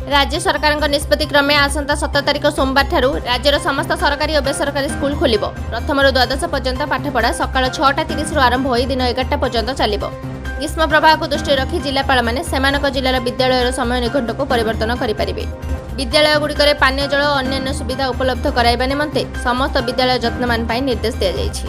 ରାଜ୍ୟ ସରକାରଙ୍କ ନିଷ୍ପତ୍ତି କ୍ରମେ ଆସନ୍ତା 17 ତାରିଖ ସୋମବାରଠାରୁ ରାଜ୍ୟର ସମସ୍ତ ସରକାରୀ ଓ ବେସରକାରୀ ସ୍କୁଲ ଖୋଲିବ। ପ୍ରଥମରୁ ଦ୍ୱାଦଶ ପର୍ଯ୍ୟନ୍ତ ପାଠପଢ଼ା ସକାଳ 6:30ରୁ ଆରମ୍ଭ ହୋଇ ଦିନ 11ଟା ପର୍ଯ୍ୟନ୍ତ ଚାଲିବ। ଗ୍ରୀଷ୍ମ ପ୍ରବାହକୁ ଦୃଷ୍ଟିରେ ରଖି ଜିଲ୍ଲାପାଳମାନେ ସେମାନଙ୍କ ଜିଲ୍ଲାର ବିଦ୍ୟାଳୟର ସମୟ ନିଘଣ୍ଟକୁ ପରିବର୍ତ୍ତନ କରିପାରିବେ। ବିଦ୍ୟାଳୟଗୁଡ଼ିକରେ ପାନୀୟ ଜଳ ଓ ଅନ୍ୟାନ୍ୟ ସୁବିଧା ଉପଲବ୍ଧ କରାଇବା ନିମନ୍ତେ ସମସ୍ତ ବିଦ୍ୟାଳୟ ଯତ୍ନବାନ ପାଇଁ ନିର୍ଦ୍ଦେଶ ଦିଆଯାଇଛି।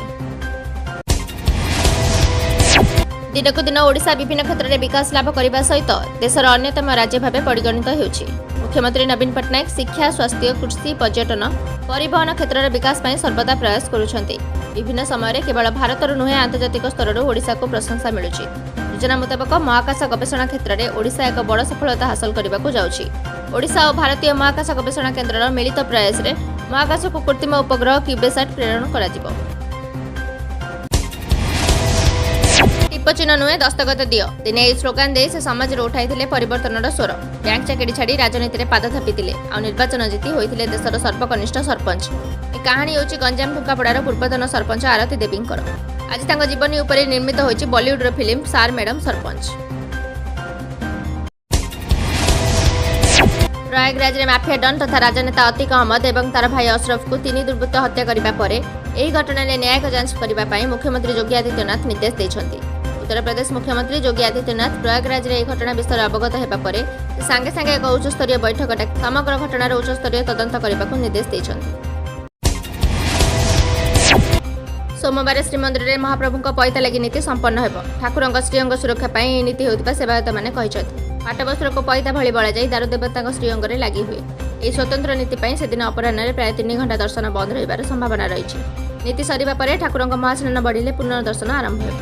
ଦିନକୁ ଦିନ ଓଡ଼ିଶା ବିଭିନ୍ନ କ୍ଷେତ୍ରରେ ବିକାଶ ଲାଭ କରିବା ସହିତ ଦେଶର ଅନ୍ୟତମ ରାଜ୍ୟ ଭାବେ ପରିଗଣିତ ହେଉଛି। ମୁଖ୍ୟମନ୍ତ୍ରୀ ନବୀନ ପଟ୍ଟନାୟକ ଶିକ୍ଷା, ସ୍ୱାସ୍ଥ୍ୟ, କୃଷି, ପର୍ଯ୍ୟଟନ, ପରିବହନ କ୍ଷେତ୍ରର ବିକାଶ ପାଇଁ ସର୍ବଦା ପ୍ରୟାସ କରୁଛନ୍ତି। ବିଭିନ୍ନ ସମୟରେ କେବଳ ଭାରତରୁ ନୁହେଁ, ଆନ୍ତର୍ଜାତିକ ସ୍ତରରୁ ଓଡ଼ିଶାକୁ ପ୍ରଶଂସା ମିଳୁଛି। ସୂଚନା ମୁତାବକ, ମହାକାଶ ଗବେଷଣା କ୍ଷେତ୍ରରେ ଓଡ଼ିଶା ଏକ ବଡ଼ ସଫଳତା ହାସଲ କରିବାକୁ ଯାଉଛି। ଓଡ଼ିଶା ଓ ଭାରତୀୟ ମହାକାଶ ଗବେଷଣା କେନ୍ଦ୍ରର ମିଳିତ ପ୍ରୟାସରେ ମହାକାଶକୁ କୃତ୍ରିମ ଉପଗ୍ରହ କ୍ୟୁବେସାଟ୍ ପ୍ରେରଣ କରାଯିବ। ଟିପଚିହ୍ନ ନୁହେଁ, ଦସ୍ତଖତ ଦିଅ। ଦିନେ ଏହି ସ୍ଲୋଗାନ ଦେଇ ସେ ସମାଜରୁ ଉଠାଇଥିଲେ ପରିବର୍ତ୍ତନର ସ୍ୱର। ବ୍ୟାଙ୍କ ଚାକିରି ଛାଡ଼ି ରାଜନୀତିରେ ପାଦ ଥାପିଥିଲେ ଆଉ ନିର୍ବାଚନ ଜିତି ହୋଇଥିଲେ ଦେଶର ସର୍ବକନିଷ୍ଠ ସରପଞ୍ଚ। ଏ କାହାଣୀ ହେଉଛି ଗଞ୍ଜାମ ଢୁଙ୍କାପଡ଼ାର ପୂର୍ବତନ ସରପଞ୍ଚ ଆରତୀ ଦେବୀଙ୍କର। ଆଜି ତାଙ୍କ ଜୀବନୀ ଉପରେ ନିର୍ମିତ ହୋଇଛି ବଲିଉଡର ଫିଲ୍ମ ସାର୍ ମ୍ୟାଡମ୍ ସରପଞ୍ଚ। ପ୍ରୟାଗରାଜରେ ମାଫିଆ ଡନ୍ ତଥା ରାଜନେତା ଅତିକ ଅହମ୍ମଦ ଏବଂ ତାର ଭାଇ ଅଶରଫଙ୍କୁ ତିନି ଦୁର୍ବୃତ୍ତ ହତ୍ୟା କରିବା ପରେ ଏହି ଘଟଣାରେ ନ୍ୟାୟିକ ଯାଞ୍ଚ କରିବା ପାଇଁ ମୁଖ୍ୟମନ୍ତ୍ରୀ ଯୋଗୀ ଆଦିତ୍ୟନାଥ ନିର୍ଦ୍ଦେଶ ଦେଇଛନ୍ତି। ଉତ୍ତରପ୍ରଦେଶ ମୁଖ୍ୟମନ୍ତ୍ରୀ ଯୋଗୀ ଆଦିତ୍ୟନାଥ ପ୍ରୟାଗରାଜରେ ଏହି ଘଟଣା ବିଷୟରେ ଅବଗତ ହେବା ପରେ ସେ ସାଙ୍ଗେ ସାଙ୍ଗେ ଏକ ଉଚ୍ଚସ୍ତରୀୟ ବୈଠକ ଡାକି ସମଗ୍ର ଘଟଣାର ଉଚ୍ଚସ୍ତରୀୟ ତଦନ୍ତ କରିବାକୁ ନିର୍ଦ୍ଦେଶ ଦେଇଛନ୍ତି। ସୋମବାର ଶ୍ରୀମନ୍ଦିରରେ ମହାପ୍ରଭୁଙ୍କ ପଇତା ଲାଗି ନୀତି ସମ୍ପନ୍ନ ହେବ। ଠାକୁରଙ୍କ ଶ୍ରୀଅଙ୍ଗ ସୁରକ୍ଷା ପାଇଁ ଏହି ନୀତି ହେଉଥିବା ସେବାୟତମାନେ କହିଛନ୍ତି। ପାଟବସ୍ତ୍ରକୁ ପଇତା ଭଳି ବଳାଯାଇ ଦାରୁଦେବତାଙ୍କ ଶ୍ରୀଅଙ୍ଗରେ ଲାଗି ହୁଏ। ଏହି ସ୍ୱତନ୍ତ୍ର ନୀତି ପାଇଁ ସେଦିନ ଅପରାହ୍ନରେ ପ୍ରାୟ 3 ଘଣ୍ଟା ଦର୍ଶନ ବନ୍ଦ ରହିବାର ସମ୍ଭାବନା ରହିଛି। ନୀତି ସରିବା ପରେ ଠାକୁରଙ୍କ ମହାସ୍ନାନ ବଢ଼ିଲେ ପୁନର୍ଦର୍ଶନ ଆରମ୍ଭ ହେବ।